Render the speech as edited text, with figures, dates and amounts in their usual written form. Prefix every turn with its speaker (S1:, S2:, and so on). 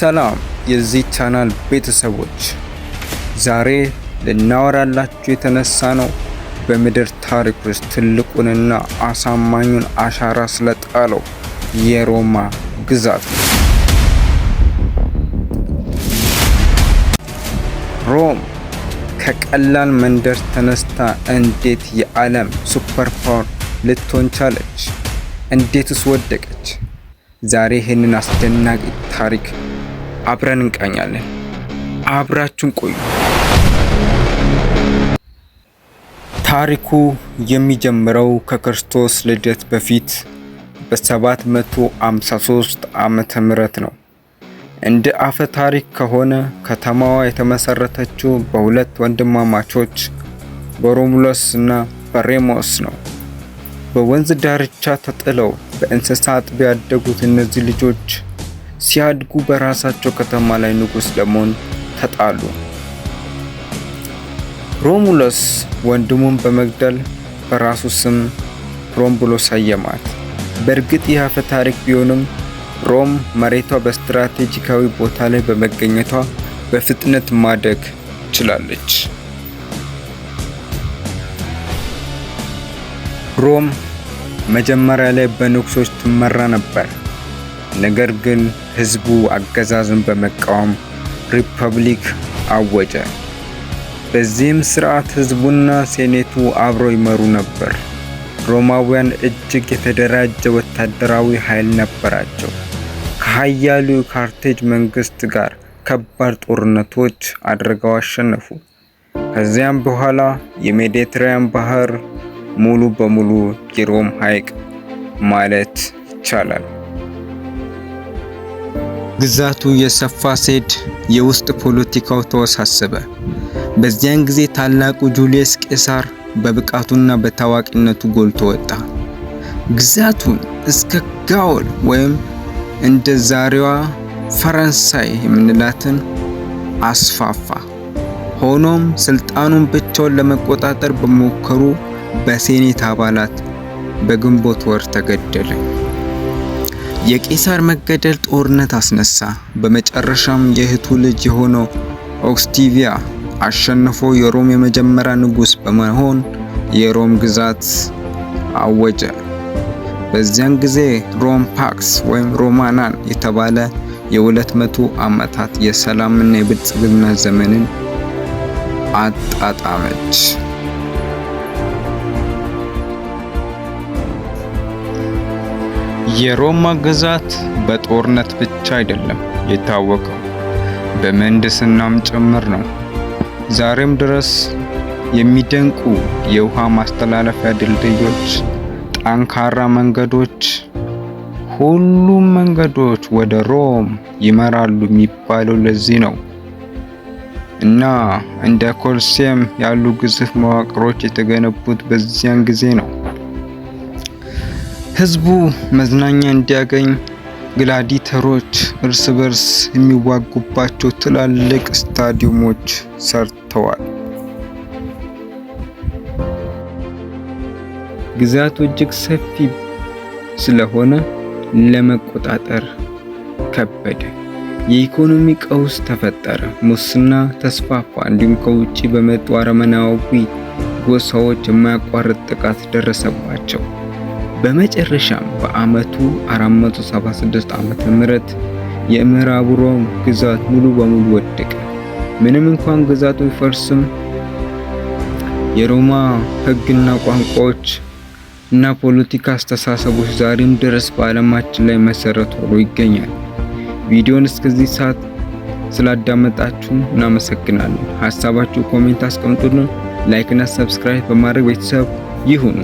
S1: ሰላም የዚህ ቻናል ቤተሰቦች፣ ዛሬ ልናወራላችሁ የተነሳ ነው በምድር ታሪክ ውስጥ ትልቁንና አሳማኙን አሻራ ስለጣለው የሮማ ግዛት ነው። ሮም ከቀላል መንደር ተነስታ እንዴት የዓለም super power ልትሆን ቻለች? እንዴትስ ወደቀች? ዛሬ ይህንን አስደናቂ ታሪክ አብረን እንቃኛለን። አብራችሁን ቆዩ። ታሪኩ የሚጀምረው ከክርስቶስ ልደት በፊት በ753 ዓመተ ምህረት ነው። እንደ አፈ ታሪክ ከሆነ ከተማዋ የተመሰረተችው በሁለት ወንድማማቾች በሮሙለስ እና በሬሞስ ነው። በወንዝ ዳርቻ ተጥለው በእንስሳ አጥቢያ ያደጉት እነዚህ ልጆች ሲያድጉ በራሳቸው ከተማ ላይ ንጉሥ ለመሆን ተጣሉ። ሮሙለስ ወንድሙን በመግደል በራሱ ስም ሮም ብሎ ሰየማት። በእርግጥ ይህ አፈ ታሪክ ቢሆንም ሮም መሬቷ በስትራቴጂካዊ ቦታ ላይ በመገኘቷ በፍጥነት ማደግ ችላለች። ሮም መጀመሪያ ላይ በንጉሶች ትመራ ነበር። ነገር ግን ህዝቡ አገዛዙን በመቃወም ሪፐብሊክ አወጀ። በዚህም ስርዓት ህዝቡና ሴኔቱ አብረው ይመሩ ነበር። ሮማውያን እጅግ የተደራጀ ወታደራዊ ኃይል ነበራቸው። ከኃያሉ ካርቴጅ መንግስት ጋር ከባድ ጦርነቶች አድርገው አሸነፉ። ከዚያም በኋላ የሜዲትራኒያን ባህር ሙሉ በሙሉ የሮም ሐይቅ ማለት ይቻላል። ግዛቱ የሰፋ ሲሄድ የውስጥ ፖለቲካው ተወሳሰበ። በዚያን ጊዜ ታላቁ ጁልየስ ቄሳር በብቃቱና በታዋቂነቱ ጎልቶ ወጣ። ግዛቱን እስከ ጋውል ወይም እንደ ዛሬዋ ፈረንሳይ የምንላትን አስፋፋ። ሆኖም ስልጣኑን ብቻውን ለመቆጣጠር በመሞከሩ በሴኔት አባላት በግንቦት ወር ተገደለ። የቄሳር መገደል ጦርነት አስነሳ። በመጨረሻም የእህቱ ልጅ የሆነው ኦክስቲቪያ አሸንፎ የሮም የመጀመሪያ ንጉሥ በመሆን የሮም ግዛት አወጀ። በዚያን ጊዜ ሮም ፓክስ ወይም ሮማናን የተባለ የ200 ዓመታት የሰላምና የብልጽግና ዘመንን አጣጣመች። የሮማ ግዛት በጦርነት ብቻ አይደለም የታወቀው፣ በምህንድስናም ጭምር ነው። ዛሬም ድረስ የሚደንቁ የውሃ ማስተላለፊያ ድልድዮች፣ ጠንካራ መንገዶች፣ ሁሉም መንገዶች ወደ ሮም ይመራሉ የሚባለው ለዚህ ነው። እና እንደ ኮሎሲየም ያሉ ግዙፍ መዋቅሮች የተገነቡት በዚያን ጊዜ ነው። ህዝቡ መዝናኛ እንዲያገኝ ግላዲተሮች እርስ በርስ የሚዋጉባቸው ትላልቅ ስታዲየሞች ሰርተዋል። ግዛቱ እጅግ ሰፊ ስለሆነ ለመቆጣጠር ከበደ። የኢኮኖሚ ቀውስ ተፈጠረ፣ ሙስና ተስፋፋ፣ እንዲሁም ከውጭ በመጡ አረመናዊ ጎሳዎች የማያቋርጥ ጥቃት ደረሰባቸው። በመጨረሻም በዓመቱ 476 ዓመተ ምህረት የምዕራቡ ሮም ግዛት ሙሉ በሙሉ ወደቀ። ምንም እንኳን ግዛቱ ቢፈርስም የሮማ ሕግና ቋንቋዎች እና ፖለቲካ አስተሳሰቦች ዛሬም ድረስ በዓለማችን ላይ መሰረት ሆኖ ይገኛል። ቪዲዮን እስከዚህ ሰዓት ስላዳመጣችሁ እናመሰግናለን። ሀሳባችሁ comment አስቀምጡልን። Like እና subscribe በማድረግ ቤተሰብ ይሁኑ።